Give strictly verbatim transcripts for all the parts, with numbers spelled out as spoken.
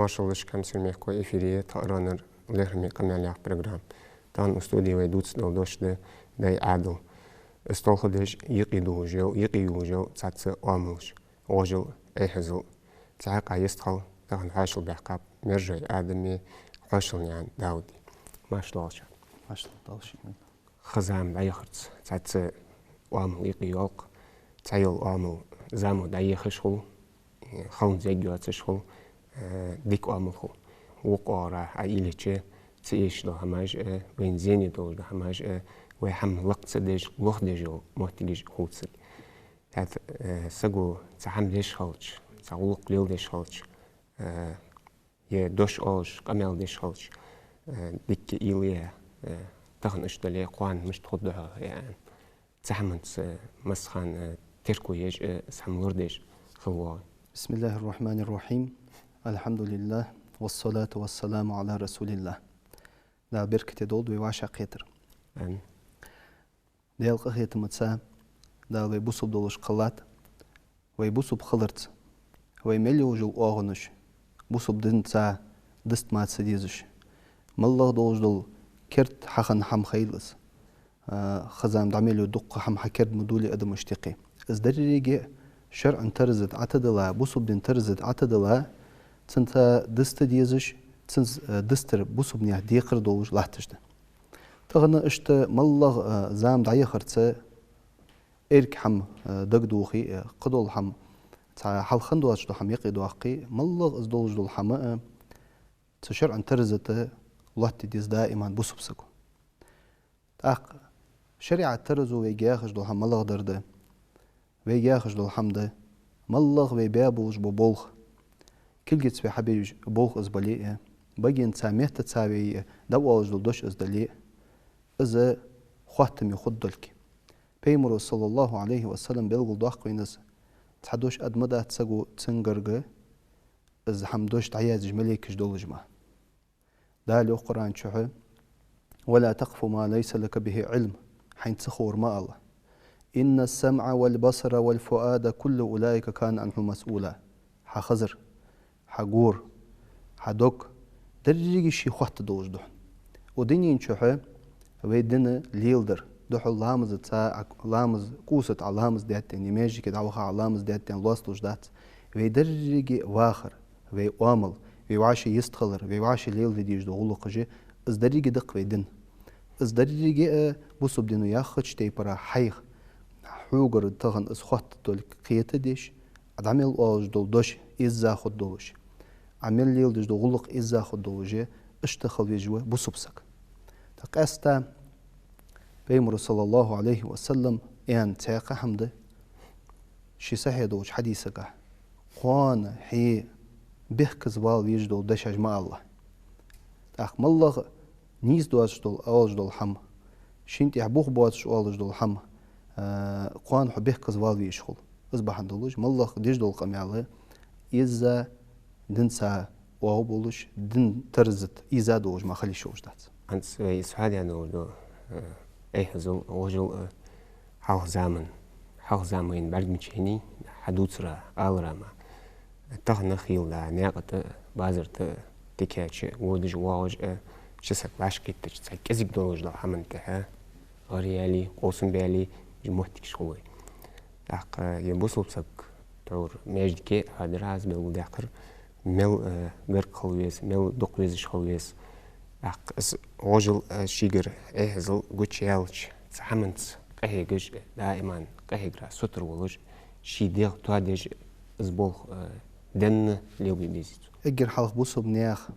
Маршал да шуга, хьамсара мехкахой, эфире «Тха аронара лерхӀаме къамаьл» яха программа. Тахан укх студе вай дувцаргдола дош да дай Ӏаьдал. Из толхадеш юкъе долаш йола, юкъе йолаш йола цхьацца оамалаш: гӀожал, эхьазал. Цхьаькха йистхила тахан хьоашалгӀа баьхкаб Мержой Адаме, хьоашалгӀа наьна Дауде. Маршал да шоана. Маршал да шоана. Ха-зама дӀаяхарца цхьацца оамал юкъе йоал-кх. Цхьайола оамал замо дӀаехаш хул, халонца эггара йоацаш хул, э, дика оамал хул. Вокх оагӀорахьа Ӏа уйла йича, ца эшаш дола хӀамаш а, вайна зене долаш дола хӀамаш а, вай хӀама лакха ца деш, лохдеш йола моттигаш а хул цига. ТӀаккха, э, саго цхьа хӀама деш хилча, цхьа гӀулакх леладеш хилча, э, е дош оалаш, къамаьл деш хилча, э, дика уйла е, э, тахан иштта дале, кхоана мишта хургда хьо, е аьнна. Цу хӀаманца, э, массахана, э, терко еш, э, из хӀама лорадеш хила воагӀий. بسم الله الرحمن الرحيم. الحمد لله والصلاة والسلام على رسول الله. Дала беркате долда вай вӀашагӀкхетар. Амин. Даьла къахетамца Дала вай бусалба долаш кхеллад. Вай бусалба хиларца, вай мел йолаш йола оагӀонаш бусалба динца диста ма ца дезаш, моллагӀа долаш дола керда хьахинна хӀама хийла из, а, ха-зама дӀа мел йола дукха хӀама хьакерда ма дулий адамашта юкъе. Из деррига а шарӀан тараза тӀа Ӏотадилла, бусалба дина тараза тӀа Ӏотадилла, цунца диста дезаш, цунца, а, дистар бусалба наьха декхар долаш латташ да. Тахан иштта моллагӀа, а, зама дӀаяхарца, эрга хӀама, а, дагадохе, а, кхыдола хӀама, цхьа хьалха хинна доацаш дола хӀама юкъе доаккхе, моллагӀа из долаш дола хӀама а цу шарӀан тараза тӀа лоаттаде деза даиман бусалба саго. ТӀаккха шариӀата таразо вайга яхаш дола хӀама малагӀдар да? Вайга яхаш дола хӀама да: моллагӀа вай баь болаш бола болх, кулгаца вай хьабеш бола болх из бале а, багенца, меттаца вай дӀаоалаш дола дош из дале а, из хоаттаме хургдолга. Пайхамаро, صلى الله عليه وسلم, белгалдоаккх вайна из: цхьа дош аргда ма дац саго цунгарга, из хӀама дош дӀаяздеш малейкаш долаш мара. Дала йоах Къуръан чу: «ولا تقف ما ليس لك به علم». Хьайна ца ховр ма ала. «إن السمع والبصر والفؤاد كل أولئك كان عنه مسؤولا». Хьа хазар, хьа гор, хьа дог, деррига ший хоатта долаш да хьона. Укх дунен чу вай дин леладар, духхьал ламазаца, ламаз, кӀувса тӀа ламаз даьттан, маьждиге дӀаваха ламаз даьттан лоацлуш дац. Вай деррига вахар, вай оамал, вай вӀаши йистхилар, вай вӀаши леладе дезаш дола гӀулакхаш, из деррига да-кх вай дин. Из деррига а бусалба дино яхача тайпара хьайх, хьогара тахан из хоаттадолга кхетадеш, Ӏа дӀа мел оалаш дола дош изза хургдолаш, Ӏа мел леладеш дола гӀулакх изза хургдолаш, иштта хила везаш ва бусалба саг. ТӀаккха къаьстта Пайхамаро, صلى الله عليه وسلم, аьнна цхьаькха хӀама да ший сахьихь долча хьадисагахь: «Кхоана хье бехказа вала везаш дола дешаш ма ала». ТӀаккха моллагӀа нийса доацаш дола, оалаш дола хӀама, шийна тӀехьа бух боацаш оалаш дола хӀама, а, кхоана хьо бехказа вала везаш хул. Из бахьан долаш, моллагӀа деш дола къамаьл изза динца оагӀув болаш, дина тараза тӀа изза долаш мара хила йиш йолаш дац. ХӀанз вай из хьадаь долаш да, э, эхьазал, гӀожал, э, хьалха заман, хьалха заман бӀаргагуча хана хьадувцар, алар мара. Тахан хийла да наькъа тӀа, базар тӀа, тикача водаш, воагӀаш, э, ши саг вӀашагӀкхийттача, цхьа кӀезига долаш дола хӀаман тӀехьа гӀар яьле, къовсам баьле, уж моттигаш хул вай. ТӀаккха е бусалба саг тхьовра маьждиге хьадар, аз белгалдаьккхар, мел, э, гарга хила веза, мел дукха везаш хила веза. ТӀаккха из гӀожал, э, шийгара эхьазал гучаяьлча, цу хӀаманца къахьегаш, даиман къахьегара сутара волаш, ший дегӀ тоадеш, из болх, э, денна лелабе беза цо. Эггара хьалха бусалба наьха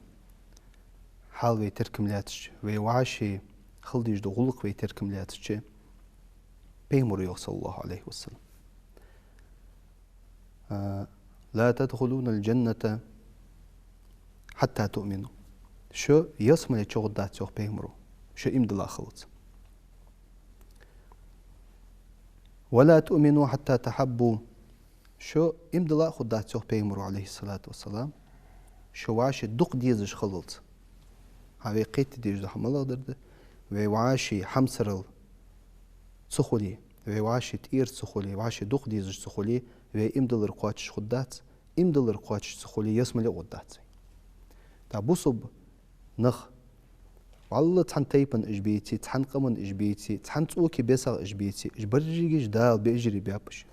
хьал вай теркам лаьцача, вай вӀаши хила дезаш дола гӀулакх вай теркам лаьцача, Пайхамаро йоах, صلى الله عليه وسلم: «لا تدخلون الجنة حتى تؤمنوا». Шо ялсмале чугӀоргдац, йоах Пайхамаро, шо иман дилла хиллалца. «ولا تؤمنوا حتى تحابوا». Шо иман дилла а хургдац, йоах Пайхамаро, عليه الصلاة والسلام, шо вӀаши дукха дезаш хиллалца. ХӀа, вай кхетаде дезаш дола хӀама малагӀдар да? Вай вӀаши хьамсарал ца хуле, вай вӀаши тӀера ца хуле, вӀаши дукха дезаш ца хуле, вай иман диллар кхоачаш хургдац, иман диллар кхоачаш ца хуле, ялсмале а гӀоргдац вай. ТӀаккха бусалба нах, валлахӀи, цхьан тайпан уж беце, цхьан къаман уж беце, цхьан цӀоке бесагӀа уж беце, уж берригаш Дала бежари бяпаш.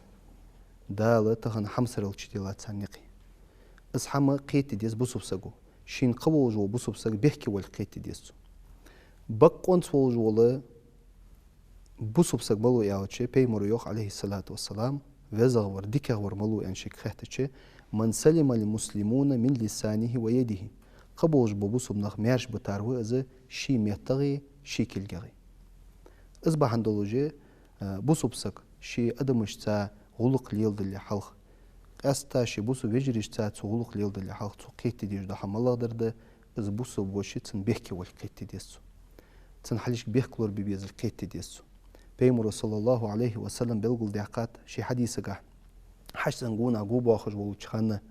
Дала тахан хьамсарал чу делла царна никъ. Из хьама кхетаде деза бусалба саго. Шийна кхы волаш вола бусалба саг бехке вале кхетаде деза цо. Бакъонца волаш вола бусалба саг малув аьлча, пайхамара йоах, Ӏалайхи ссалату вассалам, везагӀвар, дикагӀвар малув аьнна шийга хаьттача: «من سلم المسلمون من لسانه ويده». Кхы болаш бола бусалба нах маьрша битар ва из ший меттагӀеи, ший кулгагӀеи. Из бахьан долаш, э, бусалба саг ший адамашца гӀулакх леладале хьалха, къаьстта ший бусалба вежарашца цо гӀулакх леладале хьалха цо кхетаде дезаш дола хьама малагӀдар да, из бусалба воша цунна бехке вале кхетаде деза цо. Цун хьалхашка бехк лорабе безалга кхетаде деза цо. Пайхамара, саллаллахӀу Ӏалайхи ва саллам, белгалдаьккхад ший хьадисагахь: «Хьашт цӀен гонахьа гобоахаш волча хана,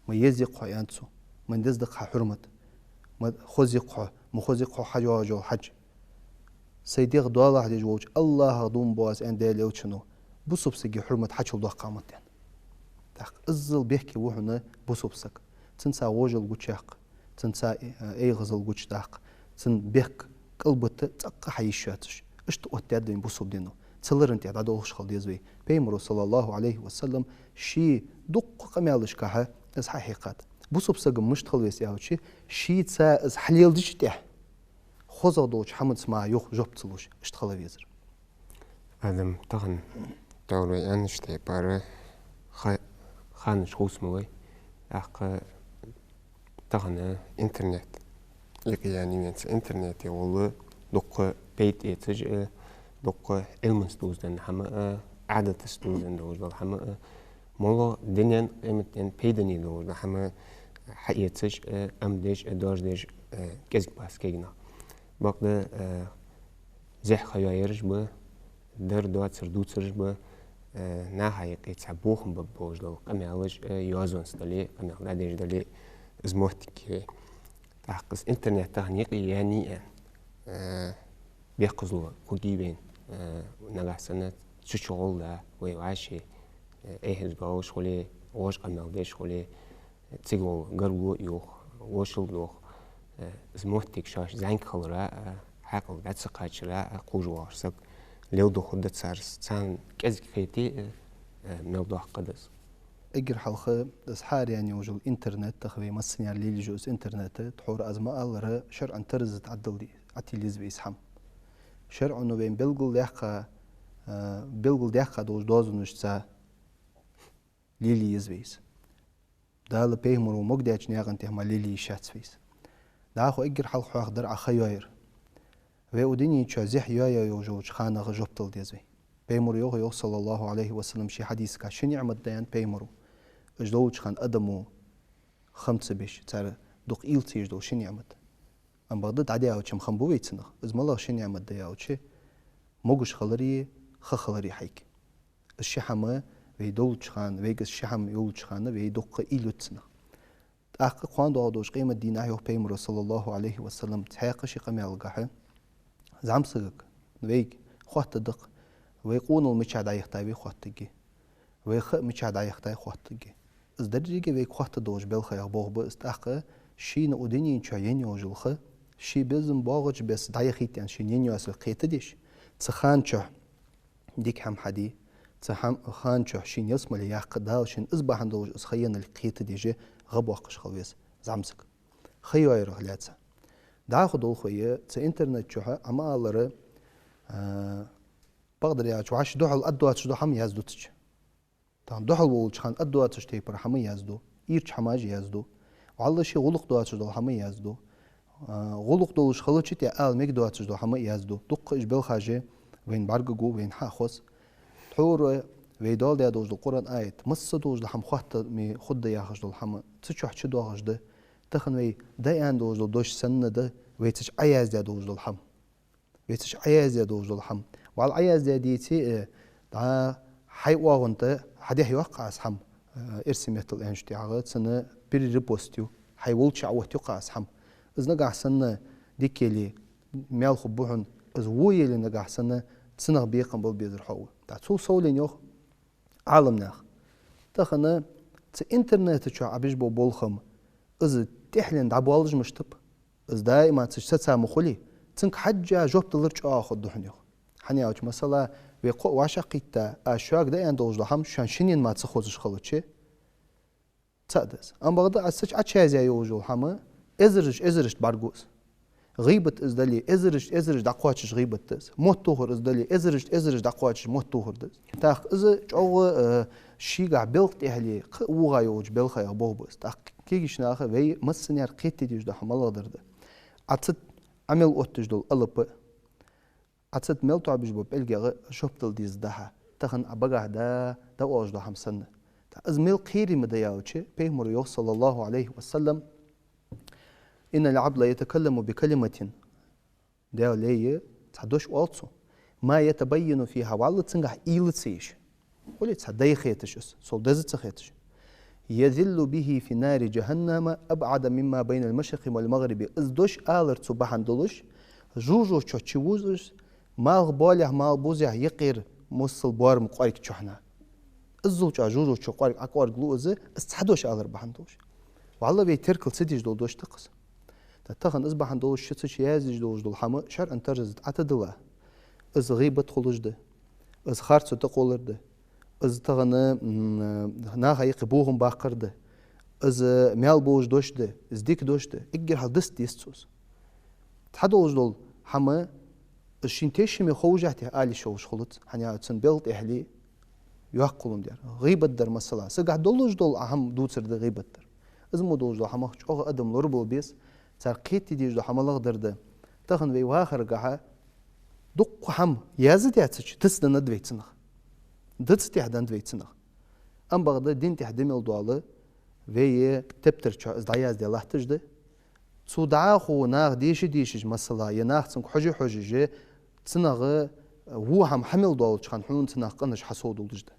ма еза-кх хьо, — аьннад цо, — ма деза-кх хьа хьурмат, ма хоза-кх хьо, ма хоза-кх хьо хьажа йоагӀаш йола хьаж. Сай дегӀ доалахьа деш волча АллахӀах дув буъ аз, — аьннад Даьла Элчано, — бусалба сага хьурмат хьачул доккха ма да». ТӀаккха иззал бехке ва хьона бусалба саг. Цунца гӀожал гучаяккха, цунца, э, эгӀазал гучадаккха, цун бехк кӀалбита цӀаккха хьайиш йоацаш. Иштта оттадаьд вайна бусалба дино. Цу ларна тӀа дӀадолхаш хила деза вай. Пайхамара, саллаллахӀу Ӏалайхи ва саллам, ший дуккха къамаьлашкахьа из хьахьекхад. Бусалба саг мишта хила веза аьлча, шийца из хьалеладеча тӀехьа хозагӀа долча хьамаца мара юха жоп ца луш, иштта хила везар. Адам, тахан товр вай аьннача тайпара ха-, ханаш хувцам лой. ТӀаккха тахан интернет юкъе яьннай вайна. Цу интернете гӀолла дуккха пайда эцаш а, дуккха Ӏилманца дувзаденна хьама а, Ӏадатаца дувзаденна долаш дола хьама а, моллагӀа дунен, къематден пайдане долаш дола хьама хьаэцаш а, амма деш а, доаржадеш а кӀезига бац кагий нах. Бакъда, э, зехьа ха йоаераш ба, дар доацар дувцараш ба, э, наха юкъе цхьа бохам бергболаш дола къамаьлаш а, йоазонца дале, къамаьл дӀадеш дале, из моттиг я. ТӀаккха из интернет тахан юкъе яьннай а, э, бехказло хургья вайна, э, нагахьа санна цу чу гӀолла вай вӀаши, э, эхь-узга долаш хуле, вож къамаьл деш хуле, цига гӀолла гаргало йоах, вошал доах, э, из моттиг шоаш зӀамига хилара а, хьаькъал дӀа ца кхачара а, кхувш воагӀаш саг леладу хургда царца, царна кӀезига хете а, э, мел доккха да из. Эггара хьалха, из хьаараенна йолаш йола интернет, тахан вай массане а лелаеш я из интернет, тхьовра аз ма аллара, шарӀан тараза тӀа Ӏодилла, Ӏотилла еза вай из хьама. ШарӀо вайна белгалдаьккха, э, белгалдаьккха долча доазонашца лелае еза вай из. Дала, пайхамаро могадаьча наькъан тӀа мара лелае йиш яц вай из. ДӀахо эггара хьалха хьоахадаьр Ӏа ха йоаяр. Вай укх дунен чу зехьа йоаяь йолаш йолча ханагӀа жоп дала деза вай. Пайхамаро йоах, йоах, саллаллахӀу Ӏалайхи ва саллам, ший хьадисагахь: «Ши ниӀмат да, — аьннад пайхамаро, — уж долча хана адамо хам ца беш, цар дукха уйла ца еш дола ши ниӀмат». Амма бакъда дӀадаьлча-м хам бу вай цунах. Из малагӀа ши ниӀмат да аьлча, могаш хилари ха хилари хьайга. Из ши хьама вай долча хана, вайга из ши хьама йолча хана вай дуккха уйла ю цунах. ТӀаккха кхоана доагӀа долча къемата дийнахьа, йоах пайхамаро, саллаллахӀу Ӏалайхи ва саллам, цхьаькха ший къамаьлагахьа: «ЗӀамсагага, вайга хоаттаргда-кх, вай къонал мичахьа дӀаяхийтай вай хоаттаргья, вай ха мичахьа дӀаяхийтай хоаттаргья». Из деррига вайга хоаттаргдолаш белхаех боагӀа ба из. ТӀаккха шийна укх дунен чу енна йолаш йола ха, ше безам боагӀача беса дӀаяхийта аьнна шийна енна йоацалга кхетадеш, цу хана чу дика хьама хьаде, цу хьам-, хана чу шийна ялсмале яккха, Дала шийна из бахьан долаш из ха енналга кхетадеш, гӀа боаккхаш хила веза зӀамсаг. Ха йоаярах лаьца. ДӀахо долх вай цу интернет чу, Ӏа ма аллара, а, бакъдар аьлча, вӀаши духьал аргдоацаш дола хьама язду цу чу. Тахан духьал волча хана аргдоацаш тайпара хьама язду, ийрча хьамаш язду, вӀалла ший гӀулакх доацаш дола хьама язду, а, гӀулакх долаш хилча тӀа ала мегаш доацаш дола хьама язду. Дуккха уж белхаш вайна бӀаргагу, вайна хьа а хоз. Тхьовра вай доаладаь долаш дола Къуръан аят: «Масса долаш дола хьама хоаттаме хургда яхаш дола хьама цу чу чудоагӀаш да». Тахан вай дӀааьнна долаш дола дош санна да вай цу чу Ӏояздаь долаш дола хьама. Вай цу чу Ӏояздаь долаш дола хьама. ВӀалла Ӏояздаь деце, э, дӀа хьай оагӀон тӀа хьадехьа йоаккх Ӏа из хьама, э, эрсий меттала аьннача тӀехьагӀа цунна перерепост ю, хьай волча Ӏооттаю-кх Ӏа из хьама. Из нагахьа санна дика яле, маьл хургба хьона, из во яле нагахьа санна, цунах бекхам бала безар хьо ва. ТӀаккха цул совленна йоах Ӏаламнаха: тахан цу интернета чу Ӏа беш бола болх-м Из тӀехьленна дӀабоалаш мишта ба, из даим цу чу саца ма хулий, цунга хьежжа жоп далар чӀоагӀа хургда хьона, йоах. ХӀана аьлча, масала, вай кхоъ вӀашагӀкхийтта, аз шуга даьнна долаш дола хӀама шоана шиннена мара ца хозаш хилча, цаӀ да из. Амма бакъда аз цу чу Ӏочуязъяь йолаш йола хӀама эзараш, эзарашта бӀаргагу из. ГӀийбат из дале, эзараш, эзараш дӀакхоачаш гӀийбат да из. Моттадохар из дале, эзараш, эзараш дӀакхоачаш моттадохар да из. ТӀаккха из чӀоагӀа, э, шийгахьа белха тӀехьале, кхы а вугӀа йолча белхаех болх ба из. ТӀаккха кегийча наха вай массане а кхетаде дезаш дола хӀама малагӀа дар да. Ӏа цу тӀа Ӏа мел отташ дола алап а, Ӏа цу тӀа мел тоабеш бола пӀелгех жоп дала деза да хьа. Тахан Ӏа багахьа да, да оалаш дола хӀама санна. ТӀаккха из мел кхераме да аьлча, Пайхамара йоах, صلى الله عليه وسلم: «إن العبد ليتكلم بكلمة». Даьла лай, цхьа дош оал цо. «ما يتبين فيها», валлахӀи, цунгахьа уйла ца еш. Хулий, цхьа дай хеташ из, цул деза ца хеташ. «يضل به في نار جهنم أبعد مما بين المشرق والمغرب». Из дош алар цо бахьан долаш, жожагӀатен чу вувз из, малхбоалехьа, малхбузехьа юкъера моссал боарам кӀоарга чухьнахьа. Иззал чӀоагӀа жожагӀатен чу кӀоарга, Ӏа кӀоарга лу из, из цхьа дош алар бахьан долаш. ВаллахӀи, вай теркал ца деш дола дош да-кх из. ТӀаккха тахан из бахьан долаш шо цу чу язъеш долаш дола хӀама шарӀан тарзаца ӀотӀадилла, из гӀийбат хулаш да, из харцо тӀакхоллар да, из тахан, м, наха юкъе бохам баккхар да, из маьл болаш дош да, из дика дош да, эггара хьалха диста деза цо из. Цхьа долаш дола хӀама, из шийна тешаме ховш а тӀехьа ала йиш йолаш хулац, хӀана аьлча цун белха тӀехьале йоккха хулаш да ер. ГӀийбат дар, масала, сагахьа долаш дола хӀама дувцар да гӀийбат дар. Из мо долаш дола хӀамах чӀоагӀа адам лорабала беза, цар кхетаде дезаш дола хӀама малагӀа дар да. Тахан вай вахаргахьа дуккха хӀама яздаь цу чу, дицденнад вай цунах. Диц тӀехьа деннад вай цунах. Амма бакъда дин тӀехьа де мел дола вай тептар чу из дӀаяздаь латташ да. Цу дӀахо нах деша-дешаш, масала, е нах цунга хьожа-хьожаш, цунах, э, во хӀама хьа мел долча хана хьона цу наха къинош хьасовдолаш да.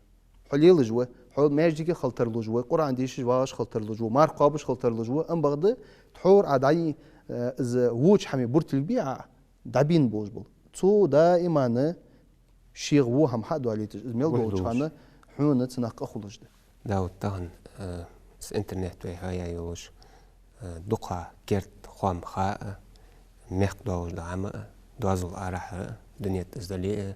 Хьо лелаш ва, хьо маьждиге хила тарлуш ва, Къуръан дешаш вагӀаш хила тарлуш ва, марха кхоабаш хила тарлуш ва, амма бакъда тхьовра Ӏа дӀа, э, из воча хӀаман буртиг бий Ӏа, дӀабийна болаш бола. Цо даиман шийга во хӀама хьа а доалийташ, из мел долча хана хьона цунах къа хулаш да. Да, вот тахан, э, с интернет вай хьаяь йолаш, э, дукха керда хоам ха а, мехка долаш дола хӀама а, доазол арахьара а, дунен тӀа из дале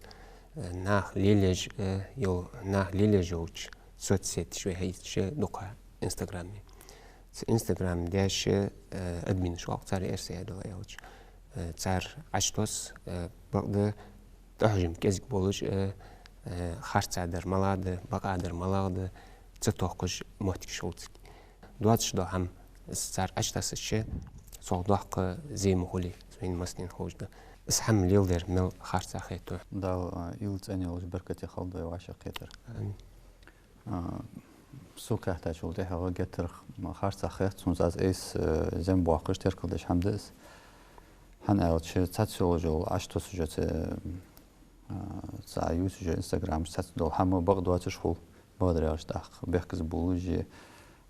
а, э, нах лелаеш а, йол нах лелаеш йолча соцсеташ вай хьаийцача дукха Инстаграме. Цу Инстаграм даьша, э, админаш оал-кх цар, эрсий яьлча, э, цар Ӏочутосс, э, бакъда тӀахьожам кӀезига болаш, э, э, харцдар малагӀа да, бакъдар малагӀа да, ца тохкаш моттигаш хул цига. Доацаш дола хӀама из цар Ӏочутассача, цох доккха зе ма хулий, вайна массанена ховш да. Из хӀама леладер мел харц хет хьона. Дала, а, уйла, цӀена йолаш беркате хилда вай вӀашагӀкхетар. Амин. А, со кхаьчачул тӀехьагӀа геттара х-, ма харц хет сона, аз айса, э, зем боаккхаш, теркалдеш хӀама да из. ХӀана аьлча, цхьацца йолаш йола Ӏочутоссаш йола цу, а, цу Ӏа ювцаш йола Инстаграма чу цхьацца дола хӀама бакъ доацаш хул, бакъдар аьлча, тӀаккха бехказа болаш,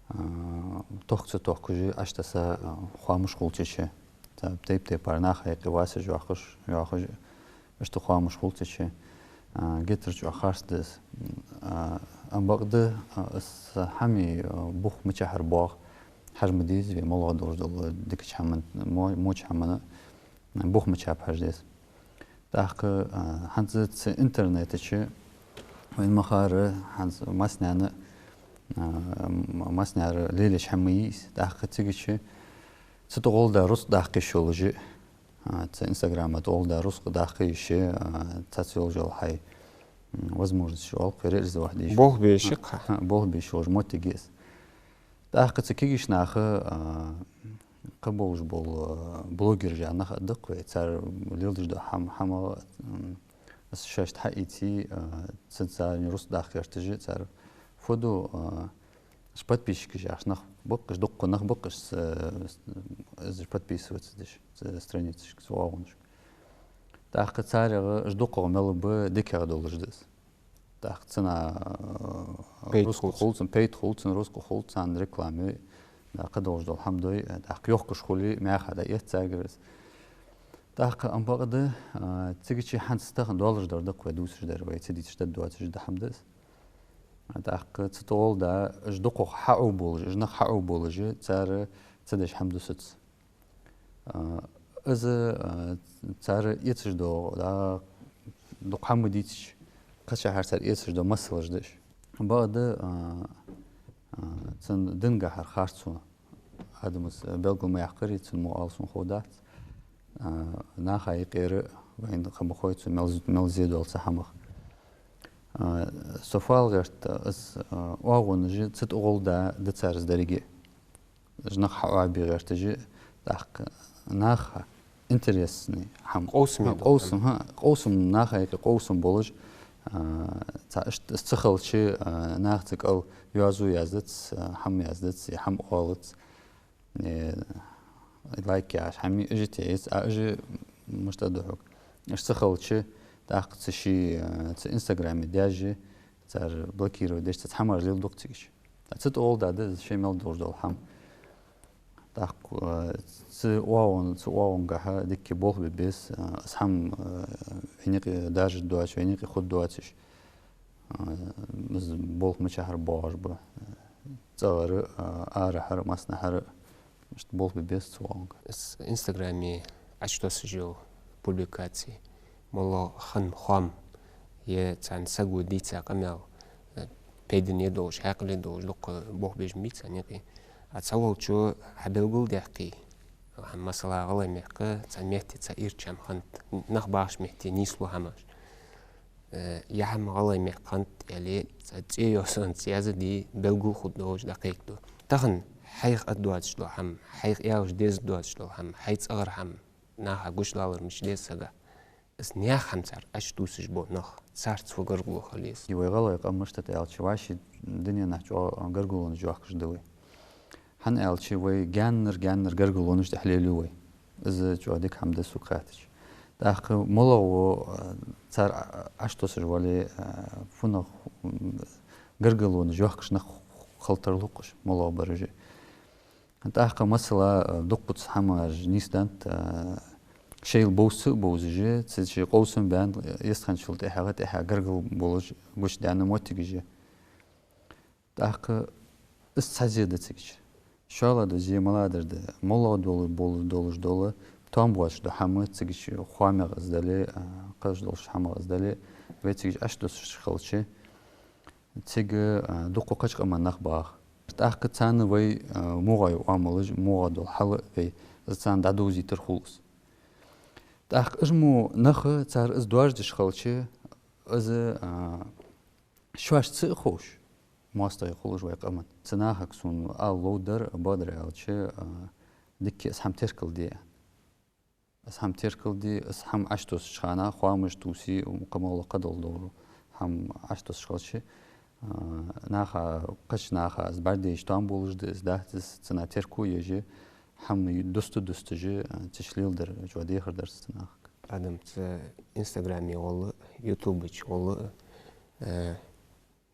а, тохка ца тохкаш Ӏочутасса, а, хоамаш хул цу чу. Цхьа тайп-тайпара наха юкъе васаш йоахаш, йоахаш, иштта хоамаш хул цу чу, а, геттара чӀоагӀа харц да из. А, амма бакъда, а, из хӀаман, а, бух мичахьара боагӀа хьажа ма деза вай, малагӀа долаш дола дикача хӀаман, мо-, моча хӀаман бух мичаб хьажа деза. ТӀаккха, а, хӀанз цу интернета чу вайна ма харра, хӀанз массанена, а, м-, массанена лелаеш хӀама ма йий из. ТӀаккха цига чу цу тӀа гӀолла да рузкъа даккха йиш йолаш, а, цу Инстаграма тӀа гӀолла да рузкъа даккха йиш, а, цхьацца йолаш йола хьай, м, возможносташ оал-кх вай, реализовать де йиш. Болх бе йиш я-кх. А, болх бе йиш йолаш моттиг я из. ТӀаккха цу кегийча наха, а, кхы болаш бола, а, блогераш яха нах а да-кх вай, цар леладеш дола хӀама, хӀама, м, шоашта хьаийца, а, цу царна рузкъа даккха гӀерташ, цар фу ду, а, уж подписчикаш яхаш нах ба-кх уж, дукха нах ба-кх уж, с-, с-, уж подписываться деш, цу страницашка, цу оагӀонашка. ТӀаккха царех уж дукхагӀа мел ба, дикагӀа долаш да из. ТӀаккха цунна, а, пайда хул цунна, рузкъа хул цунна, пайда хул цунна, рузкъа хул цунна, реклама йой, да, кхы долаш дола хӀама дой, тӀаккха йохкаш хуле, мехка дӀаэц царгара из. ТӀаккха амма бакъда, а, цига чу хӀанз тахан долаш дар да-кх вай дувцаш дар, вай ца дийцача даргдоацаш да хӀама да из. ТӀаккха цу тӀа гӀолла да, уж дукхагӀа хьаӀовболаш, уж нах хьаӀовболаш, цар ца деш хӀама да саца. А, из, а, цар эцаш дола, да, дукха хӀама дийцача, кхычахьара цар эцаш дола масалаш да уж. Бакъда, а, а, цун динагахьара харцо адамас, а, белгал ма яккхарий, цун мо оал сона хов дац. А, наха юкъера вайна ха ма хой цо мел, мел зе дола цхьа хӀамах. А, со фу ала гӀерт, из, а, оагӀонаш цу тӀа гӀолла да, да цар из деррига. Уж нах хьаӀобе гӀерташ, тӀаккха наха интересный хӀама. Къовсаме дола къовсам, хӀама. ХӀа, къовсам, наха юкъе къовсам болаш, а, цхьа ишт-, из ца хилча, а, наха цу кӀал йоазув яздац, а, хӀама яздац, е хӀама оалац, е лайк яхаш хӀама, уж а тӀаэц, а уж мишта да хьога. Уж ца хилча, тӀаккха цу ший, а, цу Инстаграме даьжжа, цар блокировать деш, цхьа хӀамаш леладу-кх цига. Цу тӀа гӀолла да, да из шоай мел долаш дола хӀама. ТӀаккха, а, цу оагӀон-, цу оагӀонгахьа дикка болх бе беза, а, из хӀама, а, вайна юкъе даржаргдоацаш, вайна юкъе хургдоацаш. А, из болх мичахьара боагӀаш ба. ЦӀагӀара, а, арахьара, массанахьара, иштта болх бе беза цу оагӀонга. Из Инстаграме Ӏочутоссаш йола публикаци, моллагӀа хинна хоам, е царна саго дийца къамаьл, э, пайдане долаш, хьаькъале долаш, дукха болх беш ма бий царна юкъе. А цхьаволчо хьабелгалдаьккхе, хӀама, масала, гӀалгӀай мехка цхьан метте цхьа ирча хӀама хиннад, нах бахача метте нийслу хӀамаш. Э, ер хӀама гӀалгӀай мехка хиннад, аьле, цхьа цӀи йоацаш язде, белгал хургдолаш дӀакхайкаду. Тахан хьайх а доацаш дола хӀама, хьайх аьлча деза доацаш дола хӀама, хьай цӀагӀара хӀама наха гучадалар мича деза сага. Из наьха хӀама цар Ӏочутувсаш бола нах, царца фу гаргало хила еза? Вай гӀалгӀай къам мишта да аьлча, вӀаший дуненахьа чӀоагӀа гаргалонаш йоахкаш да вай. ХӀана аьлча, вай гаьннара, гаьннара гаргалонаш тӀехьа лелаю вай. Из чӀоагӀа дика хӀама да сога хаьттача. ТӀаккха моллагӀа ва, а, цар Ӏочутоссаш вале, а, фуннагӀа, м, гаргалонаш йоахкаш нах хила тарлу-кх уж, моллагӀа бар уж. ТӀаккха, масала, а, дуккхаза хӀамаш нийсденнад, а, шоайла бовза а бовзаш, цу шоай къовсам баьнна, йистхинначул тӀехьагӀа, тӀехьа гаргало болаш гучадаьнна моттигаш я. ТӀаккха из цхьа зе да цига. ШоллагӀа дола зе малагӀа да? МоллагӀа дола, бола, долаш дола, тоам боацаш дола хӀама, цига хоамех из дале, а, кхыча долча хӀамах из дале, вай цига Ӏочутоссаш хилча, цига, а, дукха кхыча къаман нах багӀа. ТӀаккха царна вай, а, мугӀай оамалаш, мугӀа дола хьал вай, из царна дӀадовзийтар хул из. ТӀаккха уж мо нах, цар из доаржадеш хилча, из, а, шоашта ца а ховш, моастагӀий хул уж вай къаман. Цу нахага сона ала ловш дар, бакъдар аьлча, а, дикка из хӀама теркалде. Из хӀама теркалде, из хӀама Ӏочутоссача хана, хоамаш тувсе, укх моллагӀа кхыдола дола хӀама Ӏочутоссаш хилча, а, наха, кхыча наха из бӀаргадайча тоам болаш да, из дац из, цунах терко еш, хӀама ю-, дуста-дусташ, а, цу чу леладер чӀоагӀа дехар дар цу нахага. Адам, цу Инстаграме гӀолла, Ютубе гӀолла, э,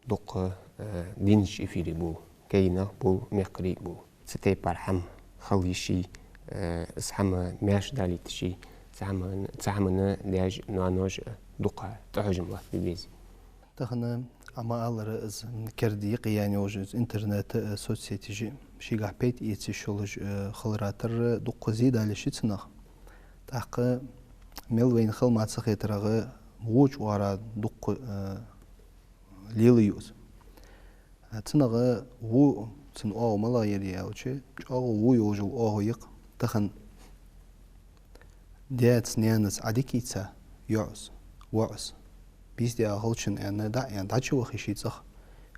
дукха, э, дийнахьа эфире бола кагий нах бола, мехкарий бола. Цу тайпара хӀама хила йиш йий, э, из хӀама маьрша далийташ йий, цу хӀаман-, цу хӀаманна даьша, ноаноша дукха тӀахьожам латтабе безий? Тахан Ӏа ма аллара, из керда юкъе яьнна йолаш, из интернет, э, соцсеташ, шийгахьа пайда эца йиш йолаш, э, хилара тара дукха зе дала йиш я цунах. ТӀаккха мел вайна хила ма ца хетарагӀа, во чуара дукха, э, лелаю из. Цунах во, цун оагӀув малагӀа я аьлча, чӀоагӀа во йолаш йола оагӀув я-кх тахан. Даьца, наьнаца Ӏа дика ийца, йоӀас, воӀас, бийса даь хилча аьнна, дӀа а аьнна, дӀачуваха йиш я цӀагӀа.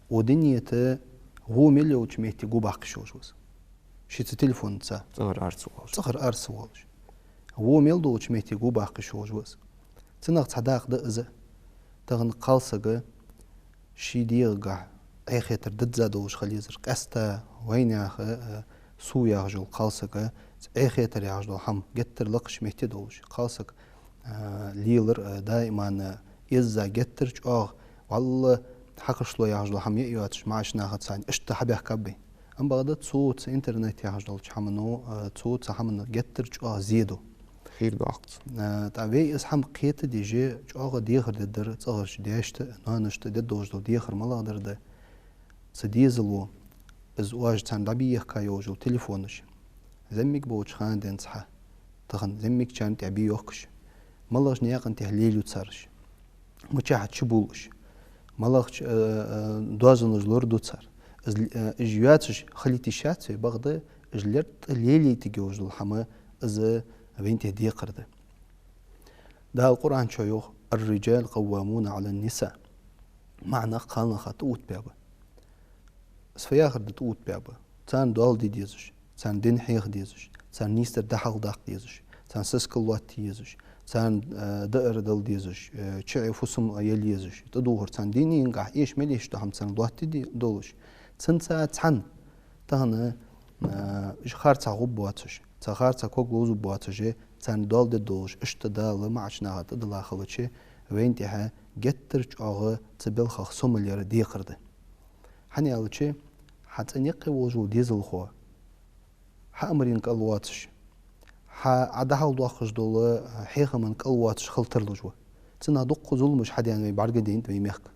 Укх дунен тӀа во мел йолча метте гу баккха йиш йолаш ва из. Шийца телефонца. ЦӀагӀара ара ца воалаш. ЦӀагӀара ара ца воалаш. Во мел долча метте гу баккха йиш йолаш ва из. Цунах цхьа дакъа да из. Тахан кхалсага ший дегӀагахьа Ӏехетар дизза долаш хила езар. Къаьстта вайнаьха, э, сов яхаш йола кхалсага Ӏехетар яхаш дола хӀама геттара лакхача метте долаш. Кхалсаг, э, лелар, э, даиман, э, эзза геттара чӀоагӀа, валла, хьакхашло яхаш дола хӀама я а йоацаш, маӀача нахаца цхьана иштта хьабаьхкаб вай. Амма бакъда цо цу интернет яхаш долча хӀамано, а, цо цу хӀаманна геттара чӀоагӀа зе ду. Хийра доаккх цунна. А, тӀаккха вай из хӀама кхетадеш, чӀоагӀа дехар дергдар цӀагӀарча даьшта, ноаношта дергдолаш дола дехар малагӀдар да? Цу дезало, из оаш царна дӀабехка йолаш йола телефонаш, ЗӀамига болча хана денз хьа, тахан зӀамигачарна тӀехьа бе йохкаш, малагӀча наькъа тӀа лелаю цар уж, мичахьа чубувл уж, малагӀча, э, э, доазонаш лораду цар. Из, э, уж йоацаш хилийта йиш яц вай, бакъда уж лерттӀа лелайта йиш йолаш дола хӀама из вайна тӀа декхар да. Дала Къуръан чу йоах: «الرجال قوامون على النساء». МаӀа нах кхалнаха тӀаоттабаь ба. Из фу яхар да тӀаоттабаь ба? Царна доал де дезаш, царна дин хьеха дезаш, царна нийсдар дӀахьалхадаккха дезаш, царна сискал лоаттае езаш, царна, э, даар дала дезаш, э, чуӀе фусам яла езаш, тӀадувхар царна динагахьа эша мел эшаш дола хӀама царна лоаттаде долаш. Цунца цхьана тахан, э, уж харцахьа гӀоргбоацаш, цу харцахьа ког ловзаргбоацаш, царна доал де долаш, иштта Дала маӀача наха тӀадилла хилча, вайна тӀехьа геттара чӀоагӀа цу балхах сомал яр декхар да. ХӀана аьлча, хьа цӀен юкъе волаш вола дезалхо, хьа амарен кӀал воацаш, хьа Ӏа дӀахьалхадоаккхаш дола хьехама кӀал воацаш хила тарлуш ва. Цунах дуккха зуламаш хьадаьннад вай бӀаргадайнад вай мехка.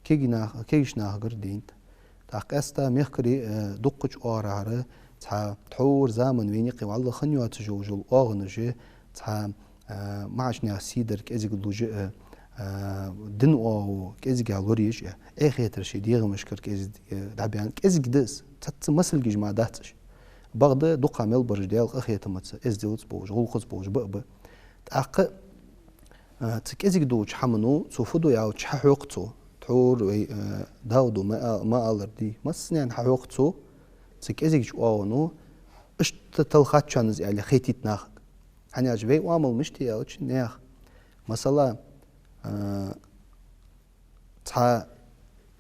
Кегий нах-, кегийча нахагара дайнад. ТӀаккха къаьстта мехкарий, э, дуккхача оагӀорахьара цхьа тхьовра заман вайна юкъе вӀалла хинна йоацаш йолаш йола оагӀонаш, цхьа, э, маӀача наьха сий дар кӀезига луш, э, э, дин оагӀув кӀезигагӀа лораеш, э, эхь хетар ший дегӀамашкара кӀезига, э, дӀабаьнна, кӀезига да из, цхьацца масалгаш мара дац уж. Бакъда дукха мел бараш Даьла къахетамца, эздел ца болаш, гӀулакх ца болаш ба а ба. ТӀаккха, э, цу кӀезига долча хӀамано цо фу ду аьлча, хьахьокх цо. Тхьовра вай, э, Дауда ма а-, ма аллара дий, массанена хьахьокх цо, цу кӀезигача оагӀоно иштта талхац шоана из аьле хетийта нахага. ХӀана аьлча вай оамал мишта я аьлча, наьха, масала, э, цхьа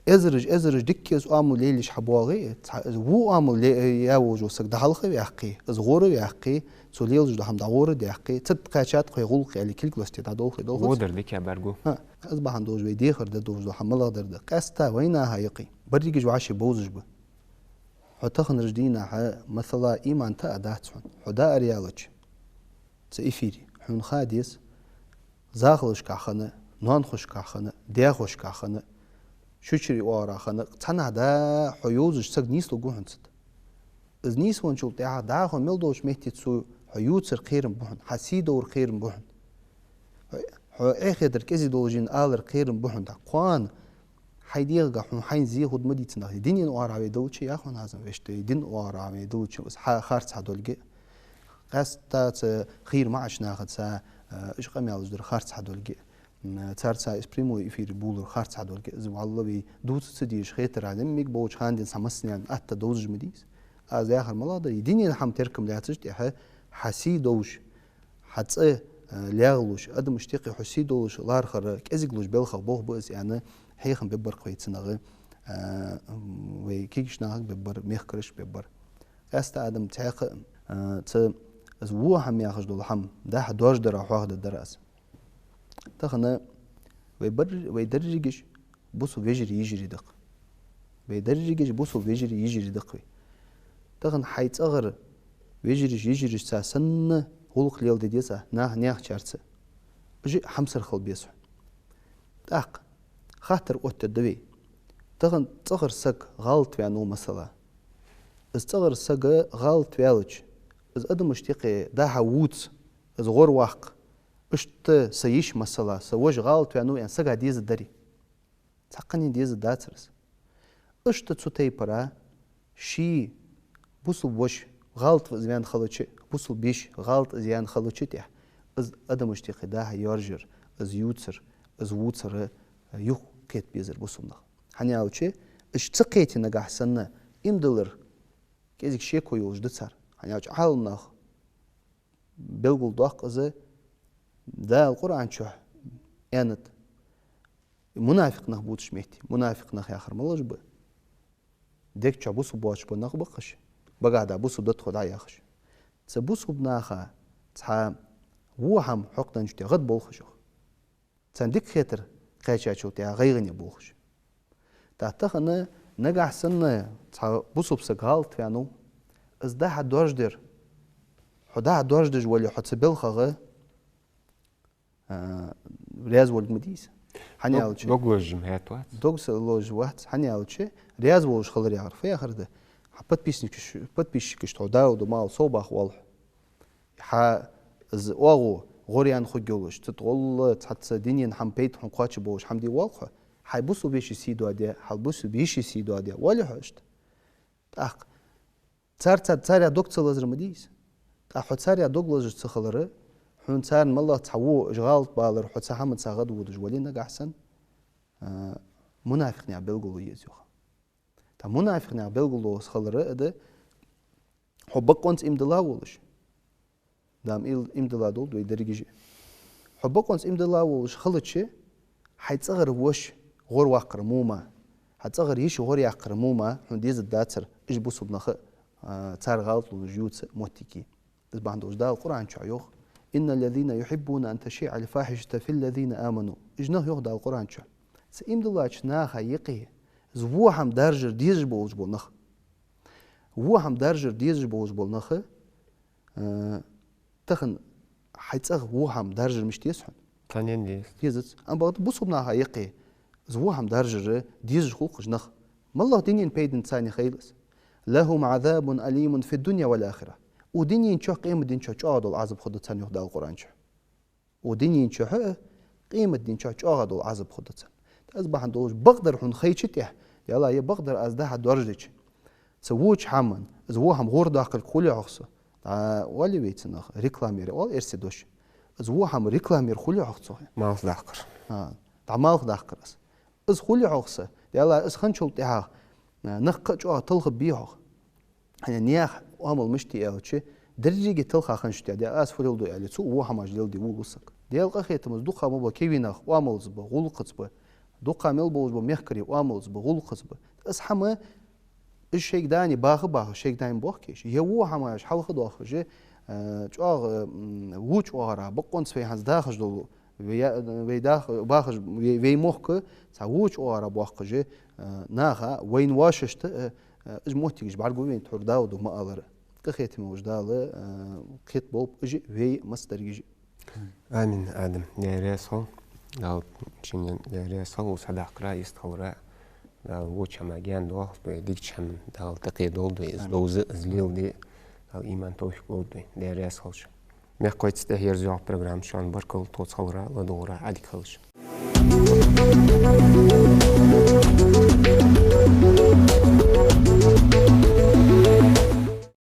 эзараш, эзараш дикка из оамал лелаеш хьабоагӀе, цхьа из во оамал ле-, яь волаш вола саг дӀахьалха ваьккхе, из гӀора ваьккхе, цо лелаш дола хӀама дӀагӀора даьккхе, цу тӀа кхаьчад-кх вай гӀулакх аьле, кулгалашта дӀадолхе долхац. Во дар дикагӀа бӀаргагу. ХӀа, из бахьан долаш вай дехар де долаш дола хӀама малагӀа дар да? Къаьстта вайнаха юкъе берригаш вӀаши бовзаш ба. Хьо таханарча дийнахьа, масала, иман тӀа а дац хьона, хьо даар яьлча, цу эфире, хьона ха деза, захалашкахь хинна, ноанахошкахь хинна, даьхошкахь хинна, шучарий оагӀорахьа хинна, цхьаннахьа да хьо йовзаш саг нийслургва хьона цу тӀа. Из нийсвенначул тӀехьагӀа да хьо мел долча метте цо хьо ювцар кхерам ба хьона, хьа сий довр кхерам ба хьона. Хьо, хьо эхь хетар кӀезига долаш я алар кхерам ба хьона. ТӀаккха кхоана хьай дегӀага хьона хьайна зе хургда ма дий цунах. Дина оагӀорахьа вай далча, яхаш хьона хӀанз вешта, дина оагӀорахьа вай далча, из хьа-, харц хьадолга. Къаьстта цу хийра маӀача нахаца, э, уж къамаьлаш дар харц хьадолга. М, царца из прямой эфире болар харц хьадолга. Из вӀалла вай дувца ца дезаш хетар а, зӀамига болча хана денз хьа массанена атта довзаш ма дий из. Аз яхар малагӀа да, дина хӀама теркам лаьцача тӀехьа хьа сий довш, хьа цӀи, э, лаьгӀлуш, адамашта юкъе хьо сий долаш лархӀар кӀезига луш балхах болх ба из аьнна, хьехам бергбар-кх вай цунах, э, вай кегийча нахага бергбар, мехкарашка бергбар. Къаьстта адам цхьаькха, э, цу, из во хӀама яхаш дола хӀама дӀахо доаржадар хьоахадаь дар аз. Тахан вай бар-, вай дерригаш бусалба вежарий, йижарий да-кх. Вай дерригаш бусалба вежарий, йижарий да-кх вай. Тахан хьай цӀагӀара вежарашца, йижарашца санна гӀулакх леладе деза наха, наьхачарца. Уж а хьамсара хила беза хьона. ТӀаккха хаттар оттаду вай. Тахан цӀагӀара саг гӀалатваьннав, масала. Из цӀагӀара саг гӀалатваьлча, из адамашта юкъе дӀахо вувца, из гӀорваккха, иштта са йиша, масала, са воша гӀалатваьннав аьнна сага дезаргдарий? Цхьаккханена дезаргдацар из. Иштта цу тайпара ший бусалба воша гӀалат из ваьнна хилча, бусалба йиша гӀалат из яьнна хилча тӀехьа, из адамашта юкъе дӀахо йоаржар, из ювцар, из вувцар юхакхета безар бусалба нах. ХӀана аьлча, уж ца кхете нагахьа санна, иман диллар кӀезига шеко йолаш да цар. ХӀана аьлча Ӏаламнаха белгалдоаккх из, Дала Къуръан чу аьннад, мунафикъ нах бувцача метте, мунафикъ нах яхар малаш ба? Дег чу бусалба боацаш бола нах ба-кх уж, багахь да бусалба да тхо дӀа яхаш. Цу бусалба наха цхьа во хӀама хьокхаденнача тӀехьа гӀадболх уж, йоах. Царна дика хетар кхаьчачул тӀехьа гӀайгӀане болх уж. ТӀаккха тахан нагахьа санна цхьа бусалба саг гӀалатваьннав, из дӀахо доаржадар, хьо дӀахо доаржадеш вале, хьо цу балхах, а, раьза волга ма дий из. ХӀана аьлча, дог лозаш-м хӀаьта вац. Дог са лозаш вац, хӀана аьлча, раьза волаш хилар яхар фу яхар да? Хьа подписчикаш, подписчикаш тхо Дауду мал совбаха воалл хьо. Хьа из оагӀув гӀоръяьнна хургйолаш, цу тӀа гӀолла цхьацца дунен хӀама пайда хьона кхоачаш болаш хӀама де воалл хьо. Хьай бусалба йиший сий доаде, хьа бусалба йиший сий доаде воаллий хьо иштта. ТӀаккха цар, цар, царех дог ца лазар ма дий из. ТӀаккха хьо царех дог лазаш ца хилар, хьона царна малагӀа цхьа во гӀалат балар, хьо цу хӀаманца гӀадводаш вале нагахьа санна, а, мунафикъ наьха белгало я из, йоах. ТӀаккха мунафикъ наьха белгало из хилар а да, хьо бокъонца иман дилла волаш. Дала им-, иман дилла долда вай деррига а. Хьо бокъонца иман дилла волаш хилча, хьай цӀагӀара воша гӀорваккхар мо ма, хьа цӀагӀара йиша гӀоръяккхар мо ма хьона дезаргдацар, уж бусалба нах а, цар гӀалатлонаш ювца моттиг я. Из бахьан долаш Дала Къуръан чу йоах: «إن الذين يحبون أن تشيع الفاحشة في الذين آمنوا». Уж нах, йоах Дала Къуръан чу, цу иман диллача наха юкъе из во хӀама даржар дезаш болаш бола нах. Во хӀама даржар дезаш болаш бола нах, а, тахан хьай цӀагӀа во хӀама даржар мишта деза хьона? Цхьаннена дезац. Дезац. Амма бакъда бусалба наха юкъе из во хӀама даржар дезаш хул-кх уж нах. МалагӀа дунен пайдана царна хилар из? «لهم عذاب أليم في الدنيا والآخرة». Укх дунен чу, къематден чу чӀоагӀа дола Ӏазап хургда царна, йоах Дала Къуръан чу. Укх дунен чу а, къематден чу а чӀоагӀа дола Ӏазап хургда царна. Из бахьан долаш бакъдар хьона хайча тӀехьа, Даьла, е бакъдар аз дӀа-хьа доаржадича, цу воча хӀаман, из во хӀама гӀордаккхарг хулий хьогӀ со? ДӀа вале вай цунах рекламера оал эрсий дош. Из во хӀама рекламера хулий хьогӀ со? Малх даккхар. ХӀа, дӀа малх даккхар из. Из хулий хьогӀ со? Даьла, из хинначул тӀехьагӀа, а, нах кхы а чӀоагӀа талхаргбий хьогӀ? Хьайна наьха оамал мишта я аьлча, деррига талхаханаш тӀа, де, аз фу леладу аьле, цу во хӀамаш леладе волаву саг. Даьла къахетамца, дукха ма ба кевинах оамалца ба, гӀулакхаца ба, дукха мел болаш ба мехкарий оамалца ба, гӀулакхаца ба. Из хӀама, из шийга дани баха, баха, шийга дани бохкеш. Е во хӀамаш хьалха доахаш, э, чӀоагӀа, м, воча оагӀорахьа, бокъонца вай хӀанз дахаш дола, вай, вай дах-, бахаш, вай, вай мохк цхьа воча оагӀорахьа боахкаш, э, наха, вайна вӀашашта, э, Э, уж моттигаш бӀаргагу вайна тхьовра Дауду ма аллара. Къахетаме волча Дала, э, кхетаболба уж вай массадерригаш. Амин, Адам. Даьла раьза хилва. Дала шийна, Даьла раьза хилва, укх схьадаккхара, йистхилара. Дала воча хӀаман гаьна доахалда вай, дикача хӀаман Дала тӀакхетадолда вай, из довза, из леладе Дала иман, товфикъ лолда вайна. Даьла раьза хилва шоана. Мехкахой, цу тӀа ерзаеш йола программа шоана баркал, тхоца хилара, ладувгӀара, Ӏадика хилда шо.